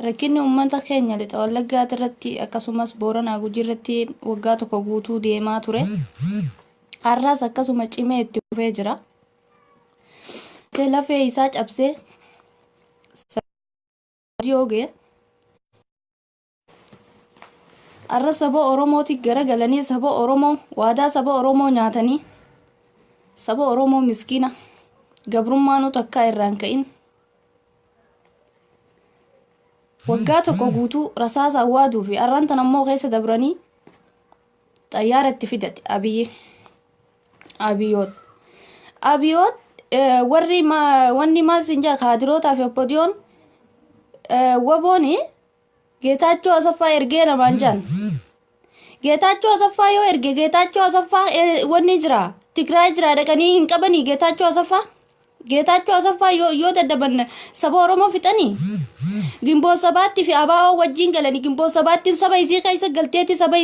Rakkinni uummata keenya lixa Wallaggaa irratti akkasumas Booranaa Gujii irratti waggaa tokko guutuu deemaa ture. Har'as akkasuma cimee itti fufee jira. Lafee isaa cabsee sadii ga'e. Har'a saba Oromooti garagalanii saba Oromoo waadaa saba Oromoo nyaatanii saba Oromoo miskiina gabrummaanuu takkaa irraan ka'in waggaa tokko guutuu rasaasa waaduu fi har'aan tan ammoo keessa dabranii xayyaara itti fidate Abiyyi. Abiyoot. Abiyoot warri wanni maal siin jedha kaadirootaa fi obbodiyoon wabooni Geetaachoo Asaffaa ergee namaan jedhan. Geetaachoo Asaffaa yoo erge Geetaachoo Asaffaa wanni jira Tigraay jira dhaqanii hin qabanii Geetaachoo Asaffaa. Geetaachoo Asaffaa yoo dadhaban saba Oromoo fixanii. Gimboo sabaatti fi ABO wajjin galanii gimboo sabaattiin saba isii keessa galteetti saba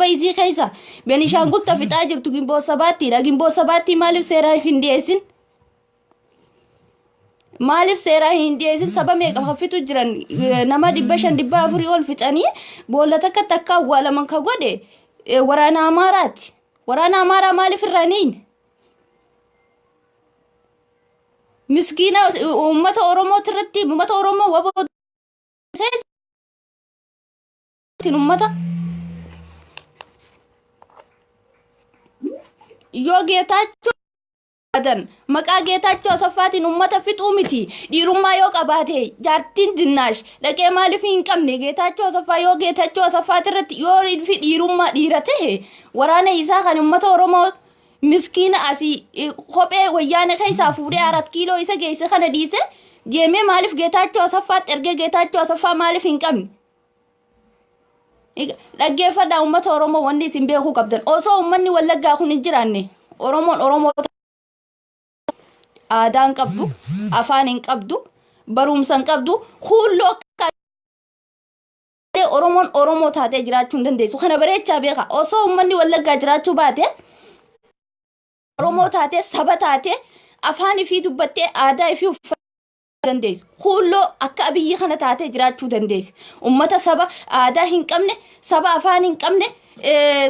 isii keessa Benishaangul ta fixaa jirtu gimboo sabaattiidha. Gimboo sabaattii maaliif seeraa hin dhiyeessin? Maaliif seeraa hin dhiyeessin? Saba meeqa kan fixu jiran nama 500 400 ol fixanii boolla takkatti akka awwaalaman ka godhe waraana Amaaraati. Waraana Amaaraa maaliif irraa hin hiine? Miskiina uummata Oromoo irratti uummata Oromoo waboo uummata yoo Geetaachoo qabaatan maqaa Geetaachoo Asaffaatiin uummata fixuu miti dhiirummaa yoo qabaate jaartiin Zinnaash dhaqee maaliif hin qabne Geetaachoo Asaffaa yoo Geetaachoo Asaffaati irratti yoo dhiirummaa dhiira ta'e waraana isaa kan uummata Oromoo miskiina asii kophee wayyaane keessaa fuudhee arat kiiloo isa geesse kana dhiise deemee maaliif Geetaachoo Asaffaatti ergee Geetaachoo Asaffaa maaliif hin qabne? Dhaggeeffadhaa uummata Oromoo wanni isin beekuu qabdan osoo uummanni Wallaggaa kun hin jiraanne Oromoon Oromoo aadaa hin qabdu, afaan hin qabdu, barumsa hin qabdu, huulloo akka Oromoon Oromoo taatee jiraachuu hin dandeessu. Kana bareechaa beeka. Osoo uummanni Wallaggaa jiraachuu baate Oromoo taatee saba taatee afaan ifii dubbattee aadaa ifii uffachuu dandeessu. Huulloo akka Abiyyi kana taatee jiraachuu dandeessi. Uummata saba aadaa hin qabne, saba afaan hin qabne,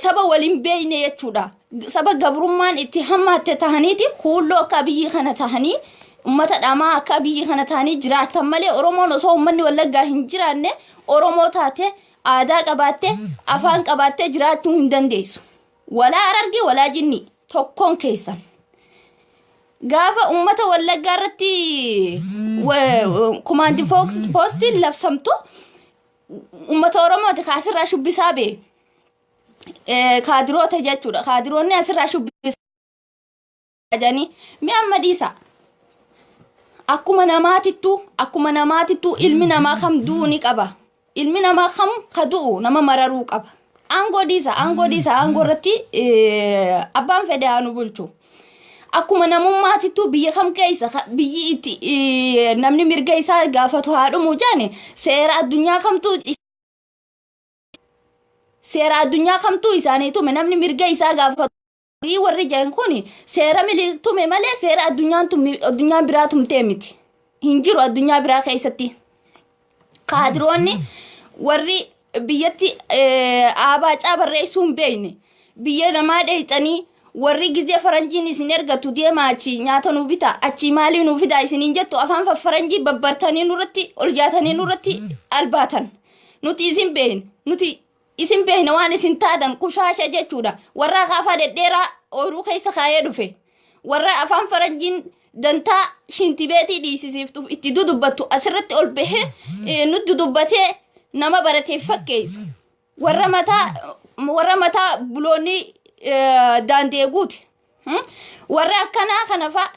saba waliin beekne jechuudha. Saba gabrummaan itti hammaatte tahaniiti huulloo akka Abiyyi kana tahanii uummata dhamaa akka Abiyyi kana tahanii jiraatan malee Oromoon osoo uummanni Wallaggaa hin jiraanne Oromoo taatee aadaa qabaattee afaan qabaattee jiraachuu hin dandeessu. Walaa Harargee walaa Jinnii tokkoon keessan. Gaafa uummata Wallaggaa irratti kumaandi poostiin labsamtu uummata Oromooti kaasirraa shubbisaa bee. Kaadiroota jechuudha. Kaadiroonni asirraa shubbisaa jedhanii mi amma dhiisa. Akkuma namaatittuu ilmi namaa kam du'uu ni qaba. Ilmi namaa kam ka du'u nama mararuu qaba. Aangoo dhiisa, aangoo dhiisa, aangoo irratti abbaan fedhe haa nu bulchu. Akkuma namummaatittuu biyya kam keessa biyyi itti namni mirga isaa gaafatu haa dhumu jaani seera addunyaa kamtuu isaanii tume namni mirga isaa gaafatu warri jedhan kun seera miliik tume malee seera addunyaan addunyaan biraa tumtee miti. Hin jiru addunyaa biraa keessatti. Kaadiroonni warri biyyatti aabaacaa barreessuu hin beekne biyya namaa dheeyxanii warri gizee faranjiin isin ergatu deema achi nyaata nuu bita achii maalii nuu fidaa isiniin jettu afaan faffaranjii babbartanii nurratti ol jaatanii nurratti albaatan. Nuti isin beekne, nuti isin beekne waan isin taatan kushaasha jechuudha. Warra akaafaa dhedheeraa ooyiruu keessa kaayee dhufe warra afaan faranjiin dantaa shintibeetii dhiisisiiftu itti dudubbattu asirratti ol bahee nutti dubbatee nama barateef fakkeessu warra mataa buloonni daandee guute warra akkanaa kana fa'a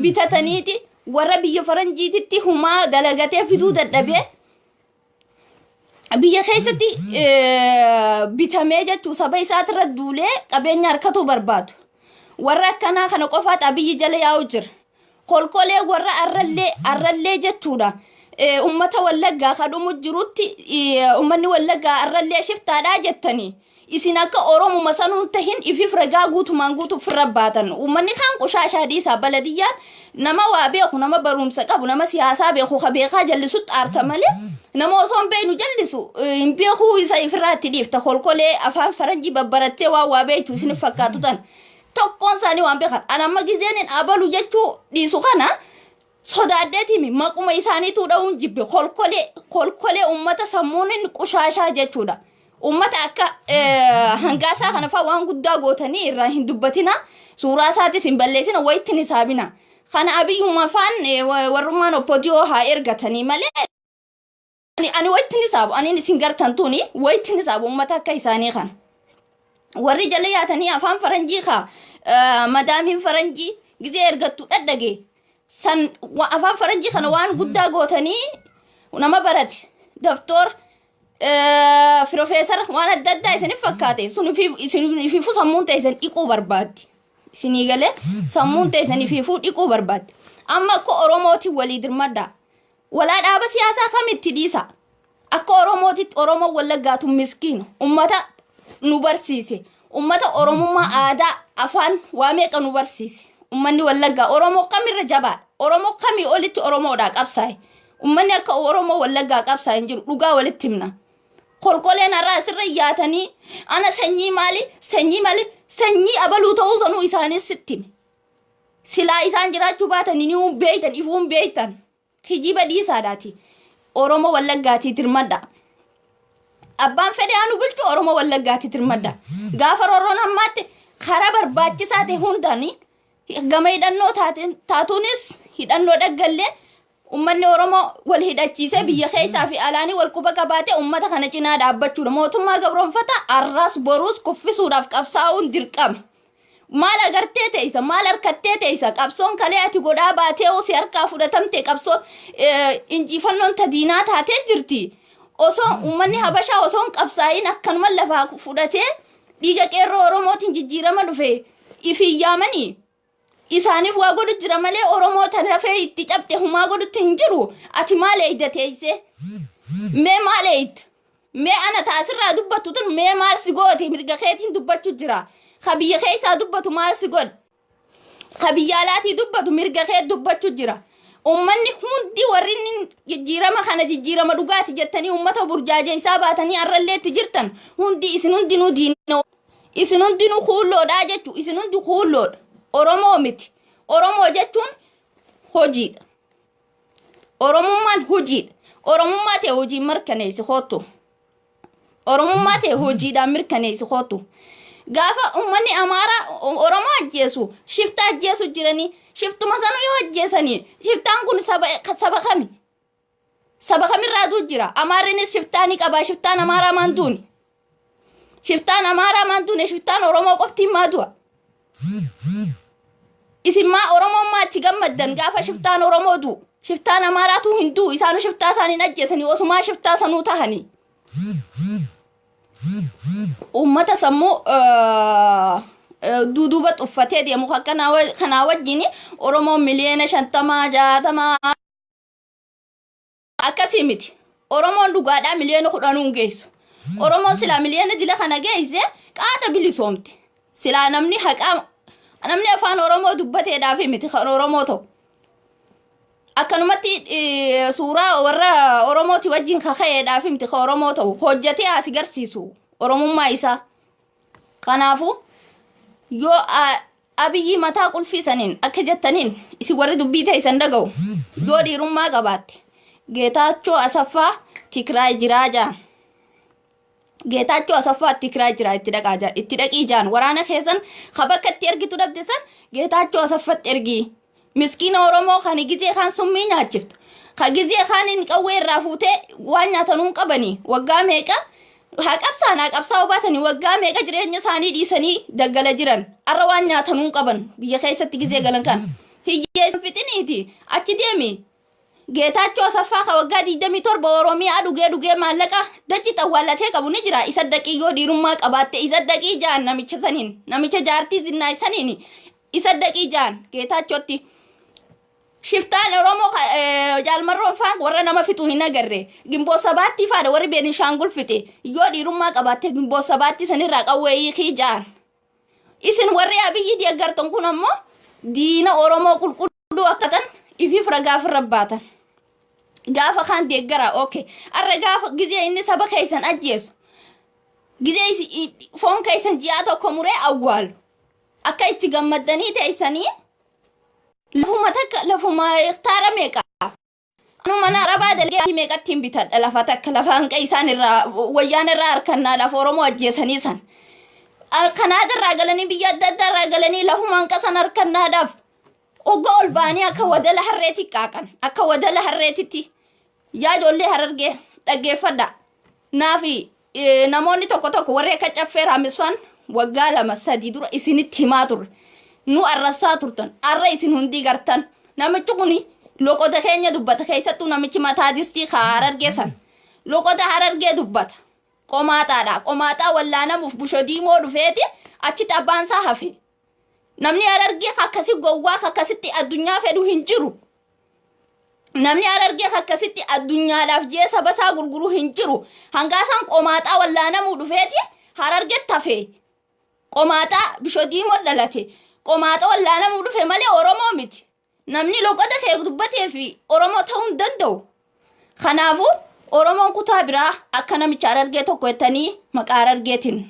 bitataniiti warra biyya faranjiititti humaa dalagatee fiduu dadhabee biyya keessatti bitamee jechuu saba isaatirra duulee qabeenya harkatuu barbaadu. Warra akkanaa kana qofaat Abiyyi jala yaa'u jira. Kolkolee warra arrallee arrallee jechuudha. Ummata Wallaggaa ka dhumu jirutti ummanni Wallaggaa arrallee shiftaadhaa jettanii isin akka Oromuma sanuun tahin ifiif ragaa guutumaan guutuu ofirra baatan. Ummanni kaan qushaashaa dhiisaa, baladiyyaan nama waa beeku, nama barumsa qabu, nama siyaasaa beeku ka beekaa jallisutti aarta malee nama osoo hin beeknu jallisu hin beekuu isa ifirraa itti dhiifta. Kolkolee afaan faranjii babbarattee waan waa beektu isin fakkaatu tan tokkoon isaanii waan beekan. An amma gizeen hin abalu jechuu dhiisu kana sodaadheetimi maquma isaaniituu dha'uun jibbe. Kolkolee kolkolee ummata sammuun inni qushaashaa jechuudha. Ummata akka hangaasaa kana fa'aa waan guddaa gootanii irraa hin dubbatina. Suuraa isaatis hin balleessina, wayitti hin hisaabina. Kana abiyyuma faan warrummaan oppodiyoo haa ergatanii malee ani wayitti hin hisaabu. Ani isin gartan tuni wayitti hin hisaabu ummata akka isaanii kana. Warri jala yaatanii afaan faranjii kaa madaamiin faranjii gizee ergattu dhadhage san afaan faranjii kana waan guddaa gootanii nama barate daftoor pirofeesara waan adda addaa isinif fakkaate sun isin ifiifuu sammuun teessan dhiquu barbaaddi. Isinii galee sammuun teessan ifiifuu dhiquu barbaaddi. Amma akka Oromootiin walii dirmadhaa. Walaa dhaaba siyaasaa kamitti dhiisa. Akka Oromootitti Oromoon Wallaggaatu miskiina. Ummata nu barsiise. Ummata Oromummaa, aadaa, afaan waa meeqa nu barsiise. Ummanni Wallaggaa Oromoo kamirra jabaadha. Oromoo kamii olitti Oromoodhaa qabsaa'e. Ummanni akka Oromoo Wallaggaa qabsaa'e hin jiru. Dhugaa walitti himna. Kolkoleen har'a asirra yaatanii ana sanyii maali, sanyii maali, sanyii abaluu ta'uu sanuu isaanis sitti hime. Silaa isaan jiraachuu baatanii ni beeytan, ifuun beeytan. Kijiba dhiisaadhaati. Oromoo Wallaggaatii dirmadha. Abbaan fedhe anu bulchu, Oromoo Wallaggaatii dirmadha. Gaafa roorroon hammaatti karaa barbaachisaa ta'e hundaan gama hidhannoo taatuunis hidhannoo dhaggallee ummanni Oromoo wal hidhachiisee biyya keessaa fi alaanii wal quba qabaatee ummata kana cinaa dhaabbachuudha. Mootummaa gabroonfata arras boruus kuffisuudhaaf qabsaa'uun dirqama. Maal agartee teessa? Maal harkattee teessa? Qabsoon kalee ati godhaa baatee si harkaa fudhatamte, qabsoon injifannoon tadiinaa taatee jirti. Osoo uummanni Habashaa osoo hin qabsaa'in akkanuma lafaa fudhatee dhiiga qeerroo Oromootiin jijjiirama dhufe ifin yaamanii isaaniif waa godhu jira malee Oromoo tan lafee itti cabte humaa godhutti hin jiru. Ati maal eeyda teessee? Mee maal eeyda? Mee ana taasirraa dubbattu tun mee maal si goote? Mirga keetiin dubbachuu jira. Ka biyya keessaa dubbatu maal si godhe? Ka biyya alaatii dubbatu mirga kee dubbachuu jira. Uummanni hundi warri inni jijjiirama kana jijjiirama dhugaati jettanii uummata burjaajeessaa baatanii har'allee itti jirtan hundi, isin hundinuu diina. Isin hundinuu kuulloodhaa jechuudha. Isin hundi kuulloodha. Oromoo miti. Oromoo jechuun hojiidha. Oromummaan hojiidha. Oromummaa ta'e hojiin mirkaneessi kootu. Oromummaa ta'e hojiidhaan mirkaneessi kootu. Gaafa uummanni Amaaraa Oromoo ajjeesu shifta ajjeesu jiranii, shiftuma sanu yoo ajjeesanii shiftaan kun saba kami? Saba kamirraa jira? Amaarrinis shiftaa ni qaba. Shiftaan Amaaraa maan duuni? Shiftaan Amaaraa maan duune? Shiftaan Oromoo qoftiin maa du'a? Isin maa Oromoon maa itti gammaddan gaafa shiftaan Oromoo du'u? Shiftaan Amaaraatu hin du'u. Isaanu shiftaa isaanii hin ajjeesanii osumaa shiftaa sanuu tahanii. Uummata sammuu duuduuba uffatee deemu kanaa wajjin Oromoon miliyoona 50, 60 akkasii miti. Oromoon dhugaadhaa miliyoona 10uu hin geessu. Oromoon silaa miliyoona dila kana geesse qaata bilisoomte. Silaa namni haqaa namni afaan Oromoo dubbateedhaaf miti kan Oromoo ta'u. Akkanumatti suuraa warra Oromooti wajjin kaka'eedhaaf miti kan Oromoo ta'u, hojjetee as garsiisu Oromummaa isaa. Kanaafuu yoo Abiyyi mataa qulfii saniin akka jettaniin isin warri dubbii teessan dhaga'u, yoo dhiirummaa qabaatte Geetaachoo Asaffaa Tigraay jiraa jaan. Geetaachoo Asaffaa Tigraay jiraa, itti dhaqaa jaan, itti dhaqii jaan. Waraana keessan ka bakka itti ergitu dhabde san Geetaachoo Asaffatti ergii. Miskiina Oromoo kan gizee kaan summii nyaachiftu. Ka gizee kaan hin qawwee irraa fuutee waan nyaatanuu hin qabanii waggaa meeqa haa qabsaan haa qabsaa'uu baatanii waggaa meeqa jireenya isaanii dhiisanii daggala jiran, arra waan nyaatanuu hin qaban biyya keessatti gizee galan kan hiyyeessa fixiniiti. Achi deemi, Geetaachoo Asaffaa ka waggaa 27 Oromiyaa dhugee dhugee maallaqa dachi xawwaallatee qabu ni jira. Isa dhaqii, yoo dhiirummaa qabaatte isa dhaqii jaan namicha saniin, namicha jaartii zinnaa saniin isa dhaqii jaan Geetaachootti. Shiftaan Oromoo Jaalmarroon faan warra nama fixu hin agarre. Gimboo sabaatti faadha warri Beenishaangul fixe. Yoo dhiirummaa qabaatte gimboo sabaatti sanirraa qawwee hiikii ja'an. Isin warri Abiyyi deeggartan kun ammoo diina Oromoo qulqulluu akka tan ifiif ragaa ofirra baatan. Gaafa kaan deeggaraa okay. Arra gaafa gizee inni saba keessan ajjeesu. Gizee foon keessan ji'aa tokko muree awwaalu. Akka itti gammaddanii teessanii lafuma takka lafuma hektaara meeqa anu mana arabaa dalagee meeqatti hin bitadha lafa takka lafa hanqa isaan irraa wayyaan irraa harkannaadhaaf Oromoo ajjeesanii san. Kanaada irraa galanii biyya adda addaa irraa galanii lafuma hanqa san harkannaadhaaf ogga ol ba'anii akka wadala harreetti qaaqan akka wadala harreetitti. Yaa ijoollee Harargee, dhaggeeffadha. Naafi namoonni tokko tokko warri akka Caffee Raammisfaan waggaa 2 3 dura isinitti himaa turre. Nu arrabsaa turtan. Arra isin hundii gartan. Namichi kun loqoda keenya dubbata. Keessattuu namichi mataa distii ka Harargee san. Loqoda Harargee dubbata. Qomaaxaadha. Qomaaxaa wallaanamuuf busho diimoo dhufeeti achitti abbaan isaa hafe. Namni Harargee akkasi gowwaa akkasitti addunyaa fedhu hin jiru. Namni Harargee akkasitti addunyaadhaaf jee saba isaa gurguru hin jiru. Hangaasaan qomaaxaa wallaanamuu dhufeeti Harargetti hafe. Qomaaxaa bisho diimoo dhalate. Qomaaxaa wallaanamuu dhufe malee Oromoo miti. Namni loqoda kee dubbatee fi Oromoo ta'uu hin danda'u. Kanaafuu Oromoon kutaa biraa akka namicha Harargee tokko jettanii maqaa Harargeetiin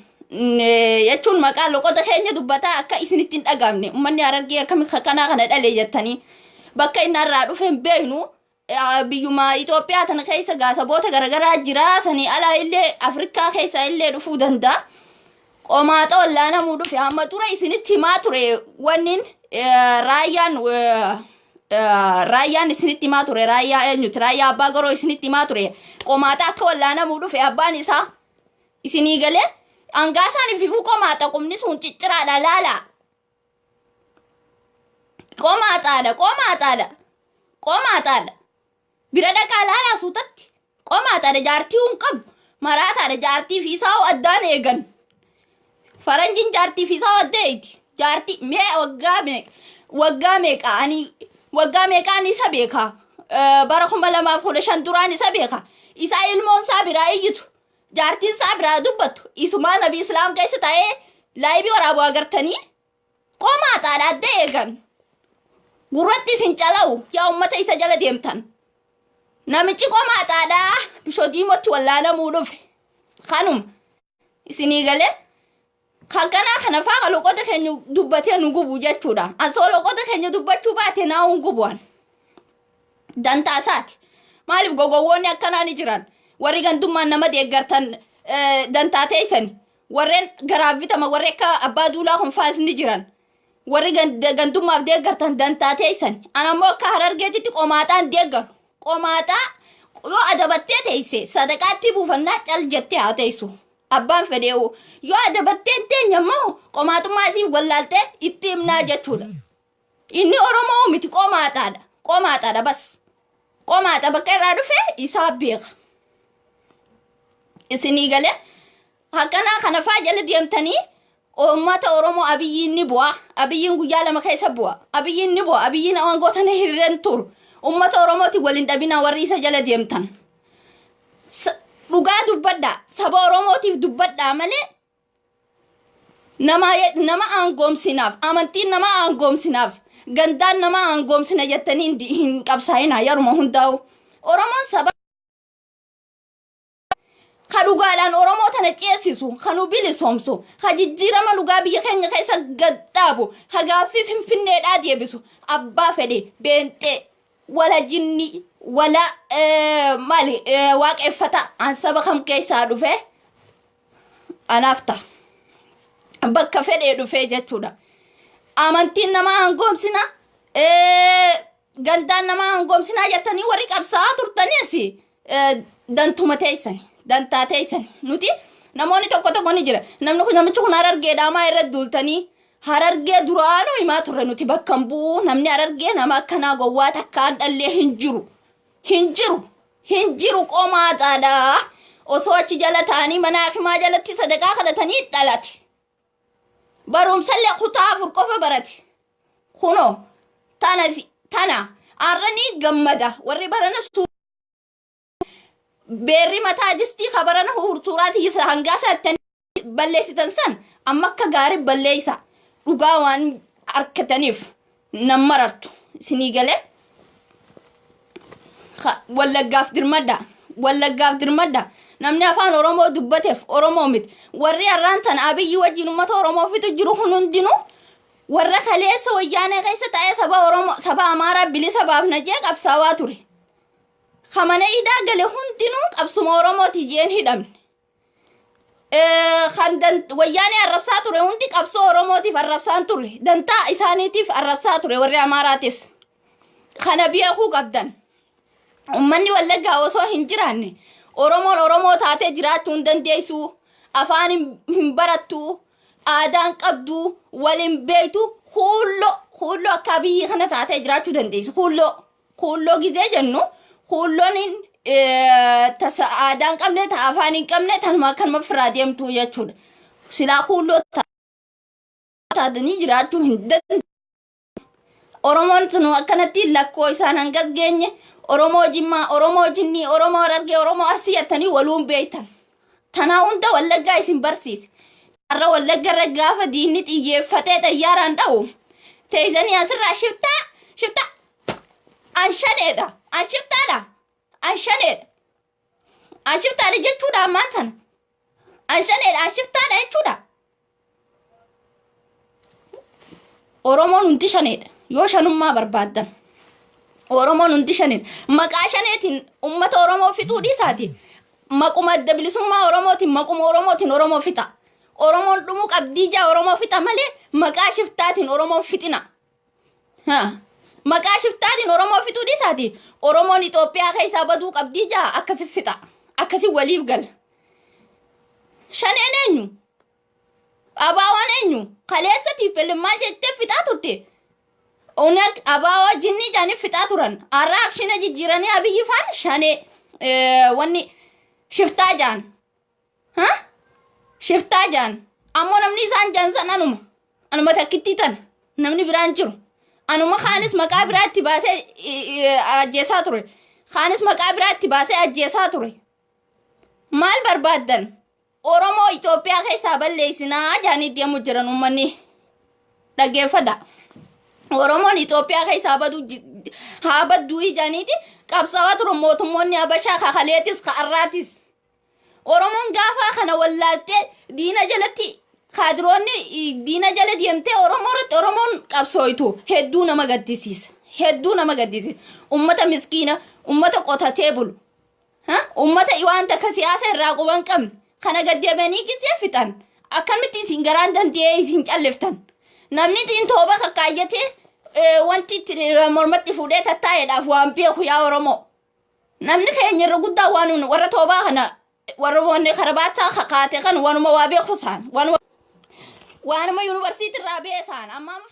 jechuun maqaa loqoda keenya dubbataa akka isinitti hin dhagaamne, uummanni Harargee akkami kanaa kana dhale jettanii, bakka inni irraa dhufe hin beeknu. Biyyuma Itoophiyaa tana keessa gaasaboota garaagaraa jira, sanii alaa illee Afrikaa keessa illee dhufuu danda'a. Qomaaxa wallaanamuu dhufe. Amma dura isinitti himaa ture, wannin raayyaan isinitti himaa ture, raayyaa eenyuti, raayyaa abbaa garoo isinitti himaa ture, qomaaxa akka wallaanamuu dhufe abbaan isaa isinii galee. Hangaasaan ififuu qomaaxa, qubni sun cicciraadha, laala. Qomaaxaadha, qomaaxaadha, qomaaxaadha. Bira dhaqaa laalaa suutatti. Qomaaxaadha, jaartii hin qabu. Maraataadha, jaartii fi isaa addaan eegan. Faranjiin jaartii fi isaa adda eegi. Jaartii mee waggaa meeqa ani waggaa meeqaan isa beeka. Bara 2015 duraan isa beeka. Isaa ilmoon isaa biraa iyyitu. Jaartiin isaa biraa dubbattu. Isumaa nabi Islaam keessa taa'ee live waraabuu agartanii qomaaxaadha, adda eegan. Gurratti isin cala'u yaa ummata isa jala deemtan. Namichi qomaaxaadha, bishoo diimotti wallaanamuu dhufe. Kanuma isinii galee akkanaa kana faa loqoda keenya dubbatee nu gubu jechuudha. Asoo loqoda keenya dubbachuu baate naa hin gubu'an. Dantaa isaati. Maaliif gogowwoonni akkanaa ni jiran? Warri gandummaan nama deeggartan dantaa teessani. Warreen garaaf bitama, warri akka abbaa duulaa kun faas ni jiran. Warri gandummaaf deeggartan dantaa teessan. Ana ammoo akka Harargeetitti qomaaxaan deeggaru. Qomaaxaa yoo adabattee teesse sadaqaatti buufannaa cal jettee haa teessu. Abbaan fedheewu yoo adabattee hin teenye immoo qomaaxummaa isiif wallaaltee itti himnaa jechuudha. Inni Oromoo miti, qomaaxaadha. Qomaaxaadha bas. Qomaaxa bakka irraa dhufe isaa beeka. Isinii galee akkanaa kana faa jala deemtanii uummata Oromoo, Abiyyiin ni bu'a. Abiyyiin guyyaa 2 keessa bu'a. Abiyyiin ni bu'a. Abiyyiin aangoo tana hirreen turu. Uummata Oromooti waliin dhabinaa warri isa jala deemtan. Dhugaa dubbadhaa. Saba Oromootiif dubbadhaa malee nama aangoomsinaaf, amantiin nama aangoomsinaaf, gandaan nama aangoomsina jettanii hin qabsaa'inaa yeruma hundaa'u. Oromoon saba ka dhugaadhaan Oromoo tana ceesisu, ka nu bilisoomsu, ka jijjiirama dhugaa biyya keenya keessa gad dhaabu, ka gaaffii Finfinneedhaa deebisu, abbaa fedhe beenxee wala jinni wala maali waaqeffata an saba kam keessaa dhufe anaaf ta'a. Bakka fedhee dhufee jechuudha. Amantiin nama aangoomsina, gandaan nama aangoomsinaa jettanii warri qabsaa'aa turtanis dantuma teessani, dantaa teessani. Nuti namoonni tokko tokko ni jira. Namni kun, namichi kun Harargeedhaa, maa irratti duultanii? Harargee duraanuu himaa turre nuti, bakka hin bu'u. Namni Harargee nama akkanaa gowwaa takkaan dhallee hin jiru. Hin jiru. Hin jiru, qomaaxaadha. Osoo achi jala ta'anii mana hakimaa jalatti sadaqaa kadhatanii dhalate. Barumsallee kutaa 4 qofa barate. Kunoo tana tana Har'a ni gammada warri barana beerri mataa distii ka barana suuraa tiyya hangaa saattanii balleessitan san amma akka gaarii balleessa dhugaa waan arkataniif nan marartu isinii galee. Wallaggaaf dirmadha, Wallaggaaf dirmadha. Namni afaan Oromoo dubbateef Oromoo miti. Warri har'aan tana Abiyyi wajjin uummata Oromoo fixu jiru kun hundinuu warra kaleessa Wayyaanee keessa taa'ee saba Oromoo, saba Amaaraa bilisa baafna jee qabsaawaa ture. Kamana hidhaa gale hundinuu qabsuma Oromooti jeen hidhamne. Kan Wayyaanee arrabsaa ture hundi qabsoo Oromootiif arrabsaan ture. Dantaa isaaniitiif arrabsaa ture warri Amaaraatis. Kana beekuu qabdan. Uummanni Wallaggaa osoo hin jiraanne Oromoon Oromoo taatee jiraachuu hin dandeessu. Afaan hin barattu. Aadaan qabdu. Waliin beektu. Huulloo huulloo akka biyyi kana taatee jiraachuu dandeessu. Huulloo huulloo gizee jennu huulloon tasa aadaa hin qabne, ta afaan hin qabne, tanuma akkanuma firaa deemtu jechuudha. Silaa huulloo taatanii jiraachuu hin dandeenye. Oromoon sun akkanatti lakkoo isaan hangas geenye Oromoo Jimmaa, Oromoo Jinnii, Oromoo Harargee, Oromoo Arsii jettanii waluun beektan. Tanaa hunda Wallaggaa isin barsiise. Har'a Wallagga irra gaafa diinni xiyyeeffatee xayyaaraan dha'u teessanii asirraa shiftaa shiftaa, an shaneedha, an shiftaadha, an shaneedha, an shiftaadha jechuudha. Ammaan tana an shaneedha, an shiftaadha jechuudha. Oromoon hundi shaneedha. Yoo shanummaa barbaaddan. Oromoon hundi shaneedha. Maqaa shaneetiin uummata Oromoo fixuu dhiisaati. Maquma Adda Bilisummaa Oromootiin, maquma Oromootiin Oromoo fixa. Oromoon dhumuu qabdii jaa Oromoo fixa malee maqaa shiftaatiin Oromoo fixina. Maqaa shiftaatiin Oromoo fixuu dhiisaati. Oromoon Itoophiyaa keessaa baduu qabdii jaa akkasi fixa. Akkasi waliif gala. Shaneen eenyu? Abaawwan eenyu? Kaleessa TPLF maal jettee fixaa turte? Onag abaawaa jinnii jedhanii fixaa turan. Har'a akshina jijjiiranii Abiyyi faan shanee wanni shiftaa jaan. Ha? Shiftaa jaan. Ammoo namni isaan jaan san anuma. Anuma takkittii tana. Namni biraan jiru. Anuma kaanis maqaa biraatti baasee ajjeesaa ture. Kaanis maqaa biraatti baasee ajjeesaa ture. Maal barbaaddan? Oromoo Itoophiyaa keessaa balleessinaa jaanii deemu jiran uummanni dhaggeeffadha. Oromoon Itoophiyaa keessaa badu haa badduu ijaaniiti qabsaa'aa turan mootummoonni Habashaa kakaleetis ka'arraatis. Oromoon gaafa kana wallaaltee diina jalatti kaadiroonni diina jala deemtee Oromoo irratti Oromoon qabsooytu hedduu nama gaddisiisa. Hedduu nama gaddisiisa. Uummata miskiina, uummata qotatee bulu. Uummata waan takka siyaasa irraa quban hin qabne kana gaddeebanii gisee fixan akkamitti isin garaan danda'ee isin calliftan? Namni xiintooba kakkaayyatee wanti itti mormatti fuudhee tattaa'eedhaaf waan beeku yaa Oromoo. Namni keenya irra guddaa waan warra toobaa kana, warra wanni karabaataa kakaate kan waanuma waa beeku isaan waanuma yuunivarsiitii irraa ba'e isaan amma amma.